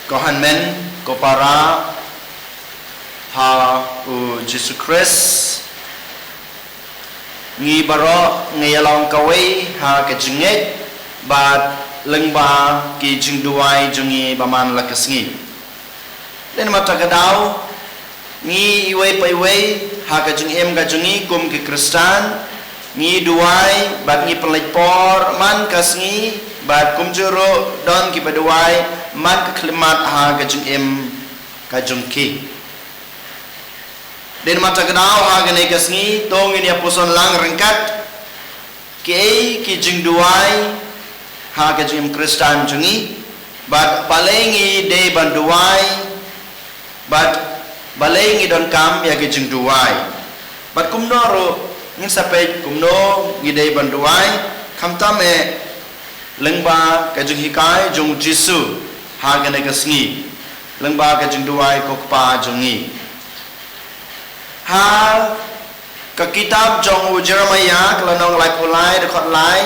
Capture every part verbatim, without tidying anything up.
Ko hynmen, ko para, ha u Jisu Khrist, ngi baroh ngi ïalong kawei ha ka jingngeit bad lyngba ki jingduwai jong ngi ba man la ka sngi. Dei namar kata ka daw, ngi iwei pa iwei ha ka jingim ka jong ngi kum ki Khristan, ngi duwai bad ngi pynleit por man ka sngi, bad kumjuh ruh don kiba duwai man ka khyllipmat ha ka jingim ka jong ki. Dei namar kata ka daw, ha kane ka sngi to ngin ïa puson lang ryngkat kiei ki jingduwai ha ka jingim Khristan jong ngi, bad balei ngi dei ban duwai, bad balei ngi donkam ïa ki jingduwai, bad kumno ruh ngin sa peit kumno ngi dei ban duwai, khamtam eh lyngba ka jinghikai jong u Jisu ha kane ka sngi, lyngba ka jingduwai ko Kpa jong ngi. Ha ka kitab jong u Jeremiah, ka lynnong laiphew lai, dkhot lai,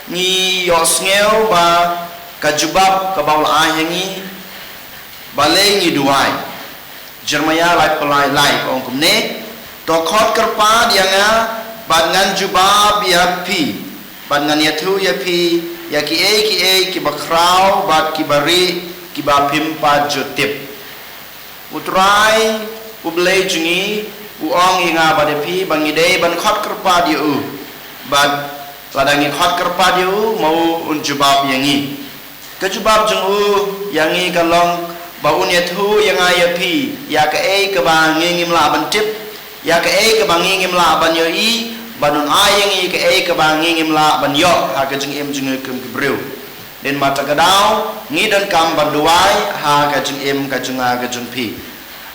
ngi ïohsngew ba ka jubab kaba u la ai ha ngi, balei ngi duwai. Jeremiah laiphew lai, lai, ka ong kumne: To khot kyrpad ïa nga, bad ngan jubab ïa phi, bad ngan ïathuh ïa phi ïa kiei kiei kiba khraw bad kiba rieh kiba phim pat ju tip. U Trai, u Blei jong ngi, u ong ïa nga bad ïa phi ba ngi dei ban khot kyrpad ïa u. Bad lada ngi khot kyrpad ïa u, ma u un jubab ïa ngi. Ka jubab jong u ïa ngi ka long ba un ïathuh ïa nga ïa phi ïa kaei kaba ngi ngim lah ban tip, ïa kaei kaba ngi ngim lah ban ïohi, bad un ai ïa ngi kaei kaba ngi ngim lah ban ïoh ha ka jingim jong ngi kum ki briew. Dei namar kata ka daw, ngi donkam ban duwai ha ka jingim ka jong nga ka jong phi.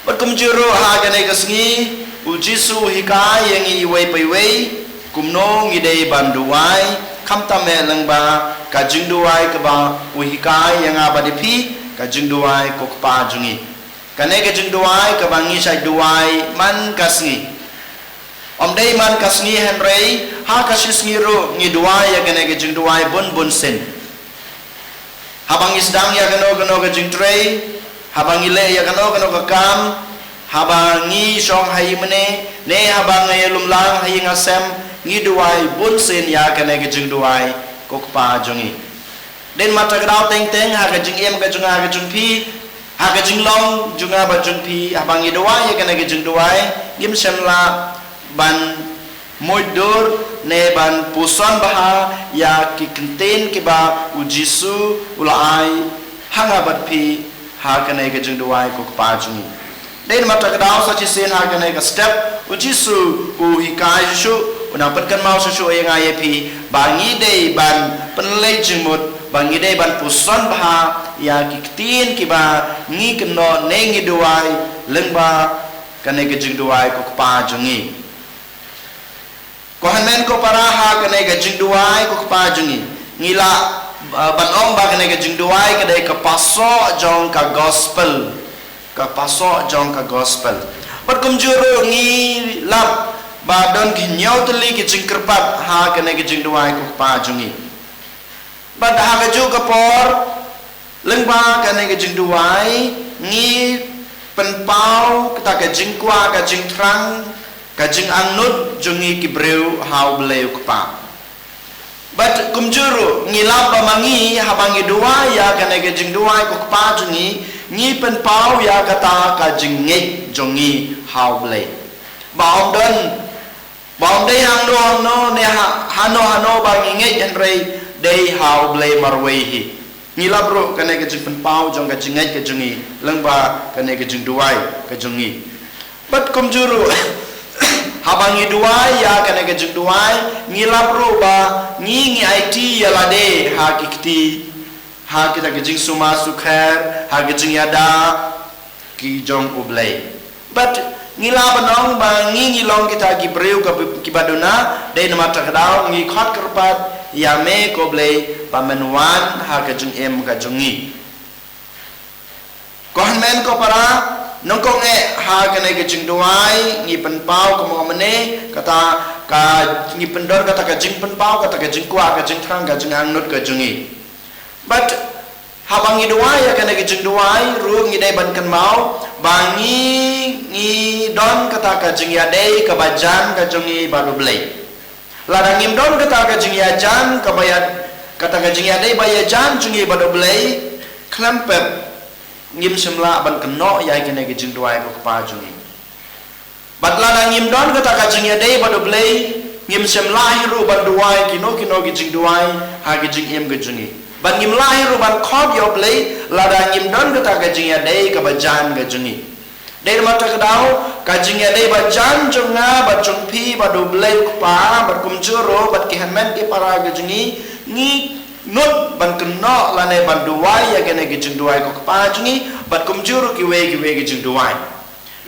Bad kumjuh ruh ha kane ka sngi, u Jisu u hikai ïa ngi iwei pa iwei kumno ngi dei ban duwai, khamtam eh lyngba ka jingduwai kaba u hikai ïa nga bad ïa phi, ka jingduwai ko Kpa jong ngi. Kane ka jingduwai kaba ngi shait duwai man ka sngi. Ym dei man ka sngi hynrei ha ka shi sngi ruh ngi duwai ïa kane ka jingduwai bun bun sien. Haba ngi sdang ïa kano kano ka jingtrei, haba ngi leh ïa kano kano ka kam, haba ngi shong ha ïingmane, ne haba ngi ïalum lang ha ïing ha sem, ngi duwai bun sien ïa kane ka jingduwai ko Kpa jong ngi. Dei namar kata ka daw teng teng ha ka jingim ka jong nga ka jong phi, ha ka jinglong jong nga bad jong phi, haba ngi duwai ïa kane ka jingduwai, ngim shym lah ban muid dur ne ban puson bha ïa ki ktien kiba u Jisu u la ai ha nga bad phi ha kane ka jingduwai ko Kpa jong ngi. Dei namar kata ka daw sa shisien ha kane ka step u Jisu u hikai shuh shuh, u nang pynkynmaw shuh shuh ïa nga ïa phi ba ngi dei ban pynleit jingmut, ba ngi dei ban puson bha ïa ki ktien kiba ngi kynnoh ne ngi duwai lyngba kane ka jingduwai ko Kpa jong ngi. Ko hynmen ko para, ha kane ka jingduwai ko Kpa jong ngi, ngi lah, uh, ban ong ba kane ka jingduwai ka dei ka pasoh jong ka gospel. Ka pasoh jong ka gospel. Bad kumjuh ruh ngi lap ba don ki hynñiew tylli ki jingkyrpad ha kane ka jingduwai ko Kpa jong ngi. Bad ha kajuh ka por, lyngba kane ka jingduwai, ngi pynpaw kata ka jingkwah ka jingthrang, ka jingangnud jong ngi ki briew ha U Blei U Kpa. Bad kumjuh ruh, ngi lap ba ma ngi, haba ngi duwai ïa kane ka jingduwai ko Kpa jong ngi, ngi pynpaw ïa kata ka jingngeit jong ngi ha U Blei. Ba ym don Ba ym dei hangno hangno ne ha, hano hano ba ngi ngeit, hynrei dei ha U Blei marwei hi. Ngi lap ruh kane ka jingpynpaw jong ka jingngeit ka jong ngi lyngba kane ka jingduwai ka jong ngi. Bad kumjuh ruh, haba ngi duwai ïa kane ka jingduwai, ngi lap ruh ba ngi, ngi aiti ïa lade ha ki kti, ha kita ki jingsumar sukher, ha ki jingïada ki jong U Blei. Bad ngi lah ban ong ba ngi, ngi long kita ki briew ka, kiba duna, dei namar kata ka daw ngi khot kyrpad ïa me ko Blei ba men wan ha ka jingim ka jong ngi. Ko hynmen ko para, nyngkong eh ha kane ka jingduwai ngi pynpaw kumne, kata ka, ngi pyndonkam kata ka jingpynpaw, kata ka jingkwah, ka jingthrang, ka jingangnud ka jong ngi. Bad Haba ngi duwai ïa kane ka jingduwai ruh ngi dei ban kynmaw ba ngi, ngi don kata ka jingïadei kaba jan ka jong ngi bad U Blei. Lada ngim don kata ka jingïajan kaba ïa, kata ka jingïadei ba ïajan jong ngi bad U Blei, khlem pep ngim shym lah ban kynnoh ïa kane ka jingduwai ko Kpa jong ngi. Bad lada ngim don kata ka jingïadei bad U Blei, ngim shym lah hi ruh ban duwai kino kino ki jingduwai ha ki jingim ka jong ngi. Bad ngim lah hi ruh ban khot ïa U Blei lada ngim don kata ka jingïadei kaba jan ka jong ngi. Dei namar kata ka daw, ka jingïadei ba jan jong nga bad jong phi bad U Blei U Kpa, bad kumjuh ruh bad ki hynmen ki para ka jong ngi, ngi nud ban kynnoh lane ban duwai ïa kane ka jingduwai ko Kpa jong ngi, bad kumjuh ruh kiwei kiwei ka jingduwai.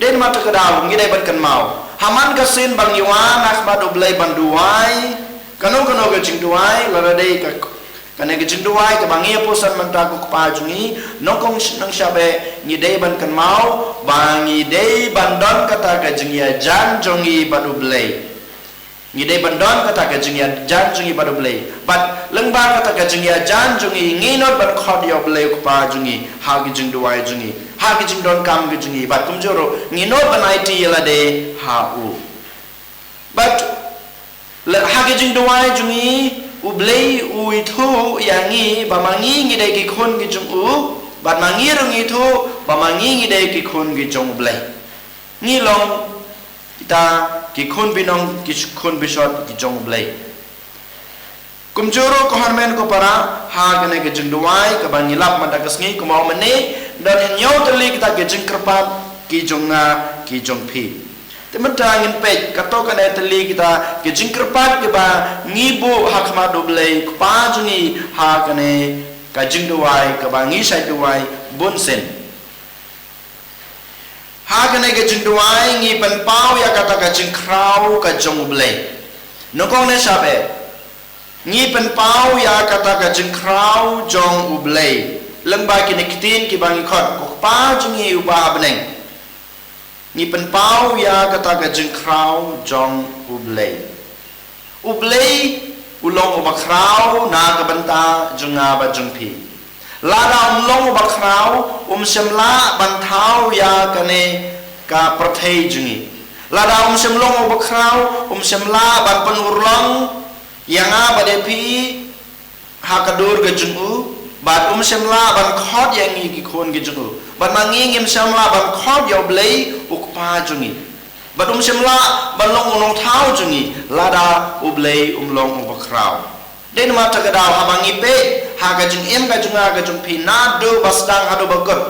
Dei namar kata ka daw, ngi dei ban kynmaw, ha man ka sien ba ngi wan ha khmat U Blei ban duwai kano kano ka jingduwai, lada dei ka, kane ka jingduwai kaba ngi ïa pyrshang mynta ko Kpa jong ngi, nyngkong sh-, nyngkong shaba ngi dei ban kynmaw ba ngi dei ban don kata ka jingïajan jong ngi bad U Blei. Ngi dei ban don kata ka jingïajan jong ngi bad U Blei. Bad lyngba kata ka jingïajan jong ngi, ngi nud ban khot ïa U Blei U Kpa jong ngi ha ki jingduwai jong ngi, ha ki jingdonkam ka jong ngi, bad kumjuh ruh ngi nud ban aiti ïa lade ha u. Bad la, ha ki jingduwai jong ngi, U Blei u ithuh ïa ngi ba ma ngi ngi dei ki khun ki jong u, bad ma ngi ruh ngi ithuh ba ma ngi ngi dei ki khun ki jong U Blei. Ngi long kita ki khun binong, ki khun bishot ki jong U Blei. Kumjuh ruh ko hynmen ko para, ha kane ka jingduwai kaba ngi lap mynta ka sngi, kumba ong mynne, don hynñiew tylli kita ki jingkyrpad ki jong nga ki jong phi. Te mynta ngin peit katto katne tylli kita ki jingkyrpad kiba ngi buh ha khmat U Blei Kpa jong ngi ha kane ka jingduwai kaba ngi shait duwai bunsien. Ha kane ka jingduwai ngi pynpaw ïa kata ka jingkhraw ka jong U Blei. Nyngkong ne shaba, ngi pynpaw ïa kata ka jingkhraw jong U Blei lyngba kine ki ktien kiba ngi khot, ko Kpa jong ngi uba ha bneng. Ngi pynpaw ïa kata ka jingkhraw jong U Blei. U Blei u long uba khraw na ka bynta jong nga bad jong phi. Lada um long uba khraw, um shym lah ban thaw ïa kane ka pyrthei jong ngi. Lada um shym long uba khraw, um shym lah ban pynurlong ïa nga bad ïa phi ha ka dur ka jong u, bad um shym lah ban khot ïa ngi ki khun ki jong u. Bad ma ngi ngim shym lah ban khot ïa U Blei U Kpa jong ngi. Bad um shym lah ban long u nongthaw jong ngi lada U Blei um long uba khraw. Dei namar kata ka daw haba ngi peit ha ka jingim ka jong nga ka jong phi, naduh ba sdang haduh ba kut,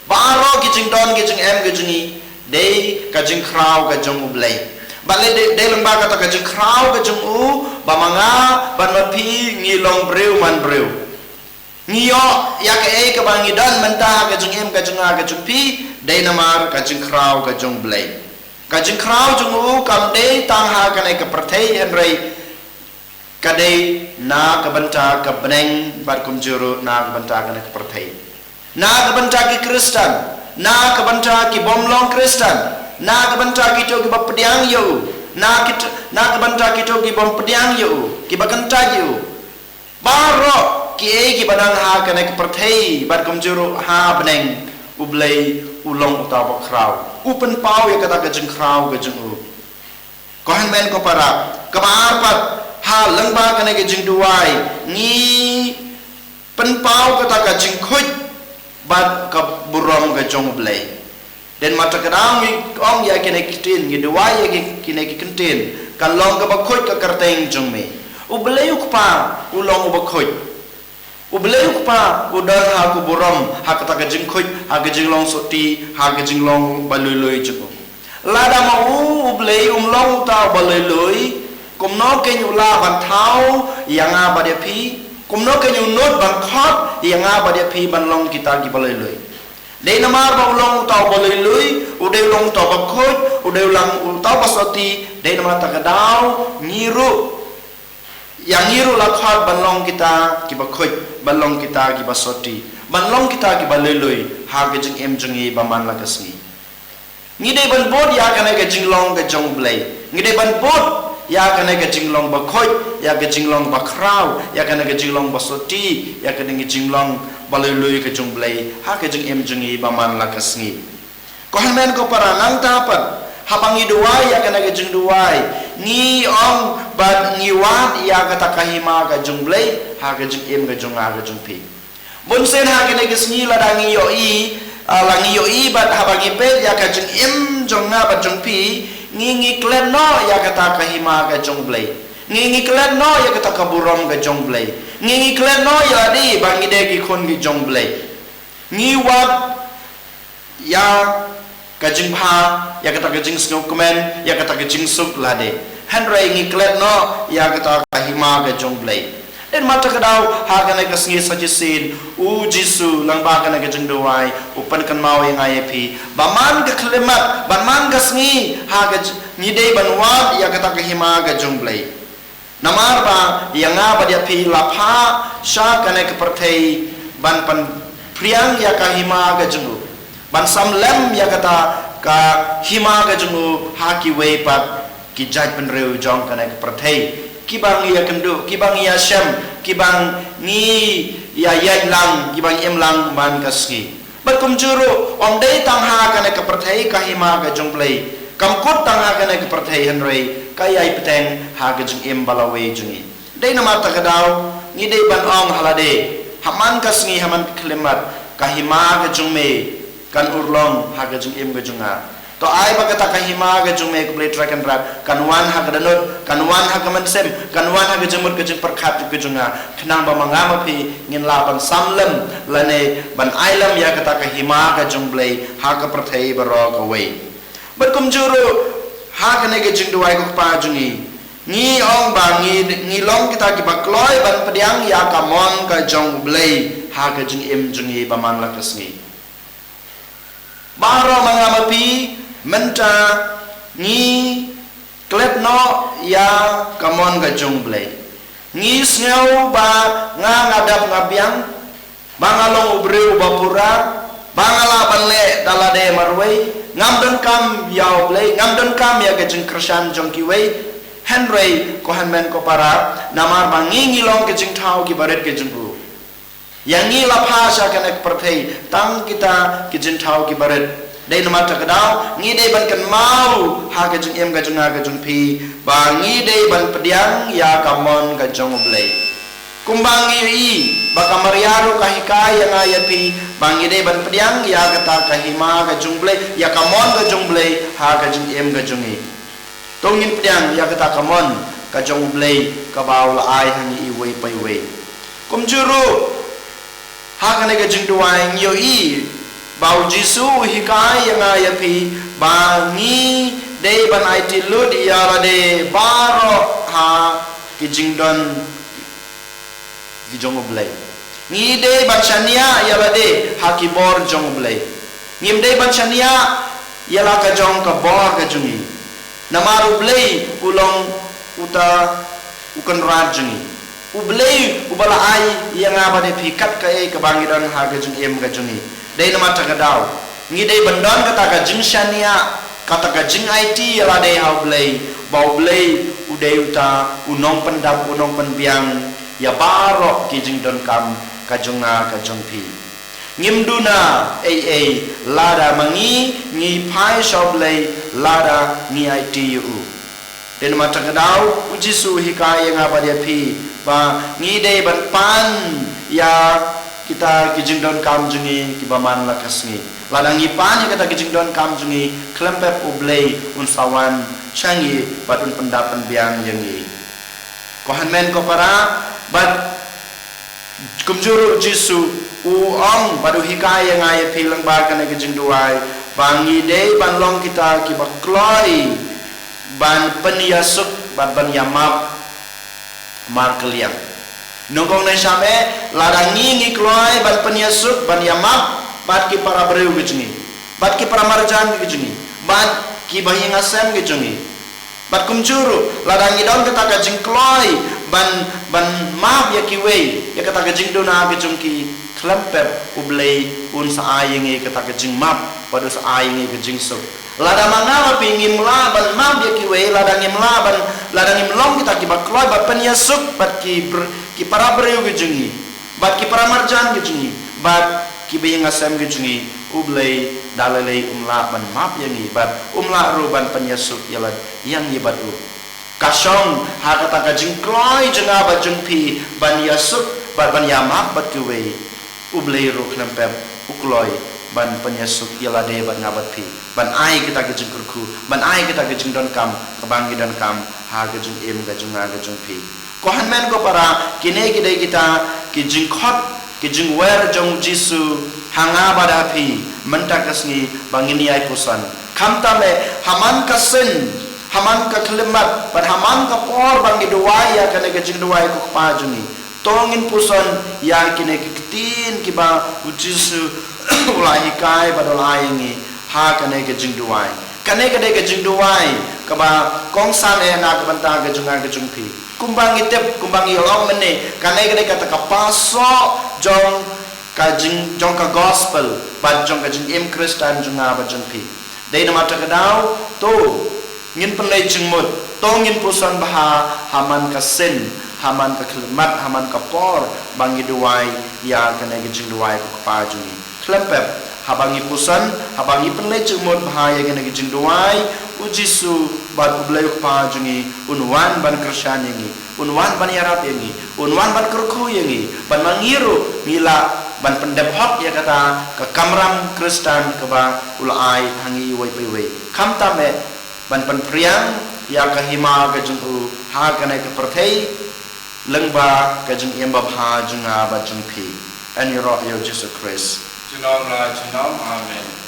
baroh ki jingdon ki jingem ka jong ngi dei ka jingkhraw ka jong U Blei. Bad lei dei, dei lyngba kata ka jingkhraw ka jong u ba ma nga bad ma phi ngi long briew man briew. Ngi ïoh ïa kaei kaba ngi don mynta ha ka jingim ka jong nga ka jong phi, dei namar ka jingkhraw ka jong U Blei. Ka jingkhraw jong u kam dei tang ha kane ka pyrthei, hynrei ka dei na ka bynta ka bneng bad kumjuh ruh na ka bynta kane ka pyrthei. Na ka bynta ki Khristan, na ka bynta ki bym long Khristan, na ka bynta kito kiba pdiang ïa u, na kit-, na ka bynta kito ki bym pdiang ïa u, kiba kyntait ïa u. Baroh kiei kiba nang ha kane ka pyrthei bad kumjuh ruh ha bneng, U Blei u long uta uba khraw. U pynpaw ïa kata ka jingkhraw ka jong u. Ko hynmen ko para, kaba ar pat, ha lyngba kane ka jingduwai ngi pynpaw kata ka jingkhuid bad ka burom ka jong U Blei. Dei namar kata ka daw ngi ong ïa kine ki ktien, ngi duwai ïa ki, kine ki ktien, kan long kaba khuid ka kyrteng jong me. U Blei U Kpa u long uba khuid. U Blei U Kpa u don ha ka burom, ha kata ka jingkhuid, ha ka jinglong sotti, ha ka jinglong ba lui lui jong u. Lada ma u U Blei um long uta uba lui lui, kumno kein u lah ban thaw ïa nga bad ïa phi? Kumno kein u nud ban khot ïa nga bad ïa phi ban long kita kiba lui lui? Dei namar ba u long uta uba lui lui, u dei u long uta uba khuid, u dei u long uta uba sotti, dei namar kata ka daw ngi ruh, ïa ngi ruh la khot ban long kita kiba khuid, ban long kita kiba sotti, ban long kita kiba lui lui ha ka jingim jong ngi ba man la ka sngi. Ngi dei ban bud ïa kane ka jinglong ka jong U Blei. Ngi dei ban bud ïa kane ka jinglong bakhuid, ïa ka jinglong bakhraw, ïa kane ka jinglong basoti, ïa kane ka jinglong balei lui ka jong U Blei ha ka jingim jong ngi ba man la ka sngi. Ko hynmen ko para, nangta pat haba ngi duwai ïa kane ka jingduwai, ngi ong bad ngi wad ïa kata ka hima ka jong U Blei ha ka jingim ka jong nga ka jong phi. Bun sien ha kane ka sngi lada ngi ïohi, ah, la ngi ïohi bad haba ngi peit ïa ka jingim jong nga bad jong phi, ngi ngi klet noh ïa kata ka hima ka jong U Blei. Ngi ngi klet noh ïa kata ka burom ka jong U Blei. Ngi ngi klet noh ïa lade ba ngi dei ki khun ki jong U Blei. Ngi wad ïa ka jingbha, ïa kata ka jingsngewkmen, ïa kata ka jingsuk lade. Hynrei ngi klet noh ïa kata ka hima ka jong U Blei. Dei namar kata ka daw ha kane ka sngi sa shisien, U Jisu lyngba kane ka jingduwai u pynkynmaw ïa nga ïa phi ba man ka khyllipmat, ba man ka sngi ha ka j-, ngi dei ban wad ïa kata ka hima ka jong U Blei. Namar ba ïa nga bad ïa phi la phah sha kane ka pyrthei ban pynphriang ïa ka hima ka jong u, ban sam lem ïa kata ka hima ka jong u ha kiwei pat ki jaitbynriew jong kane ka pyrthei, kiba ngi ïakynduh, kiba ngi ïashem, kiba ngi ïa ïaid lang, kiba ngi im lang man ka sngi. Bad kumjuh ruh, ym dei tang ha kane ka pyrthei ka hima ka jong U Blei kam kut tang ha kane ka pyrthei, hynrei ka ïai bteng ha ka jingim ba lawei jong ngi. Dei namar kata ka daw ngi dei ban ong ha lade, ha man ka sngi, ha man ka khyllipmat, ka hima ka jong me kan urlong ha ka jingim ka jong nga. To ai ba kata ka hima ka jong me, ko Blei Trai Kynrad, kan wan ha ka dohnud, kan wan ha ka mynsiem, kan wan ha ka jingmut ka jingpyrkhat ka jong nga, khnang ba ma nga ma phi ngin lah ban sam lem lane ban ai lem ïa kata ka hima ka jong U Blei ha ka pyrthei baroh kawei. Bad kumjuh ruh ha kane ka jingduwai, ko Kpa jong ngi, ngi ong ba ngi, ngi long kita kiba kloi ban pdiang ïa ka mon ka jong U Blei ha ka jingim jong ngi ba man la ka sngi. Baroh ma nga ma phi mynta ngi klet noh ïa ka mon ka jong U Blei. Ngi sngew ba nga, nga dap nga biang, ba nga long u briew uba pura, ba nga lah ban leh da lade marwei, ngam donkam ïa U Blei, ngam donkam ïa ka jingkyrshan jong kiwei. Hynrei ko hynmen ko para, namar ba ngi ngi long ki jingthaw kiba rit ki jong u, ïa ngi la phah sha kane ka pyrthei tang kita ki jingthaw kiba rit. Dei namar kata ka daw ngi dei ban kynmaw ha ka jingim ka jong nga ka jong phi ba ngi dei ban pdiang ïa ka mon ka jong U Blei. Kumba ngi ïohi ba ka Maria ruh ka hikai ïa nga ïa phi ba ngi dei ban pdiang ïa kata ka hima ka jong U Blei, ïa ka mon ka jong U Blei ha ka jingim ka jong ngi. To ngin pdiang ïa kata ka mon ka jong U Blei kaba u la ai ha ngi iwei pa iwei. Kumjuh ruh ha kane ka jingduwai ngi ïohi ba U Jisu u hikai ïa nga ïa phi ba ngi dei ban aiti lut ïa lade baroh ha ki jingdon ki jong U Blei. Ngi dei ban shaniah ïa lade ha ki bor jong U Blei. Ngim dei ban shaniah ïa la ka jong ka bor ka jong ngi. Namar U Blei u long uta u Kynrad jong ngi. U Blei uba la ai ïa nga bad ïa phi kat kaei kaba ngi don ha ka jingim ka jong ngi. Dei namar kata ka daw ngi dei ban don kata ka jingshaniah, kata ka jingaiti ïa lade ha U Blei, ba U Blei u dei uta u nongpyndap, u nongpynbiang ïa baroh ki jingdonkam ka jong nga ka jong phi. Ngim duna ei ei lada ma ngi ngi phai sha U Blei, lada ngi aiti ïa u. Dei namar kata ka daw U Jisu u hikai ïa nga bad ïa phi ba ngi dei ban pan ïa kita ki jingdonkam jong ngi kiba man la ka sngi. Lada ngi pan ïa kita ki jingdonkam jong ngi, khlem pep U Blei un sa wan sha ngi bad un pyndap pynbiang ïa ngi. Ko hynmen ko para, bad kumjuh ruh U Jisu u ong bad u hikai ïa nga ïa phi lyngba kane ka jingduwai ba ngi dei ban long kita kiba kloi ban pynïasuk bad ban ïamap markylliang. Nyngkong nyngshap eh, lada ngi ngi kloi ban pynïasuk ban ïamap bad ki para briew ka jong ngi, bad ki para marjan ka jong ngi, bad ki bahaïing hasem ka jong ngi. Bad kumjuh ruh, lada ngi don kata ka jingkloi ban, ban map ïa kiwei ïa kata ka jingduna ka jong ki, khlem pep U Blei un sa ai ïa ngi kata ka jingmap bad un sa ai ïa ngi ka jingsuk. Lada ma nga ma phi ngim lah ban map ïa kiwei, lada ngim lah ban, lada ngim long kita kiba kloi ban pynïasuk bad ki br-, ki para briew ki jong ngi, bad ki para marjan ki jong ngi, bad kiba ïing ha sem ki jong ngi, U Blei da lei lei um lah ban map ïa ngi, bad um lah ruh ban pynïasuk ïa lade, ïa ngi bad u. Ka shong ha kata ka jingkloi jong nga bad jong phi ban ïasuk bad ban ïamap bad kiwei. U Blei ruh khlem pep u kloi ban pynïasuk ïa lade bad nga bad phi, ban ai kita ki jingkyrkhu, ban ai kita ki jingdonkam kaba ngi donkam ha ka jingim ka jong nga ka jong phi. Ko hynmen ko para, kine ki dei kita ki jingkhot, ki jingwer jong U Jisu ha nga bad ha phi mynta ka sngi ba ngin ïai puson. Khamtam eh, ha man ka sien, ha man ka khyllipmat bad ha man ka por ba ngi duwai ïa kane ka jingduwai ko Kpa jong ngi, to ngin puson ïa kine ki ktien kiba U Jisu u la hikai bad u la ai ïa ngi ha kane ka jingduwai. Kane ka dei ka jingduwai kaba kongsan eh na ka bynta ka jong nga ka jong phi. Kumba ngi tip, kumba ngi ïoh mynne, kane ka dei kata ka pasoh jong ka jing, jong ka gospel bad jong ka jingim Khristan jong nga bad jong phi. Dei namar kata ka daw, to ngin pynleit jingmut, to ngin puson bha ha man ka sien, ha man ka khyllipmat, ha man ka por ba ngi duwai ïa kane ka jingduwai ko Kpa jong ngi. Khlem pep, haba ngi puson, haba ngi pynleit jingmut bha ïa kane ka jingduwai, U Jisu bad U Blei U Kpa jong ngi un wan ban kyrshan ïa ngi, un wan ban ïarap ïa ngi, un wan ban kyrkhu ïa ngi, ban ma ngi ruh ngi lah ban pyndep hok ïa kata ka kamram Khristan kaba u la ai ha ngi iwei pa iwei. Khamtam eh, ban pynphriang ïa ka hima ka jong u ha kane ka pyrthei lyngba ka jingim babha jong nga bad jong phi. Yn ïaroh ïa U Jisu Khrist. Junom la junom. Amen.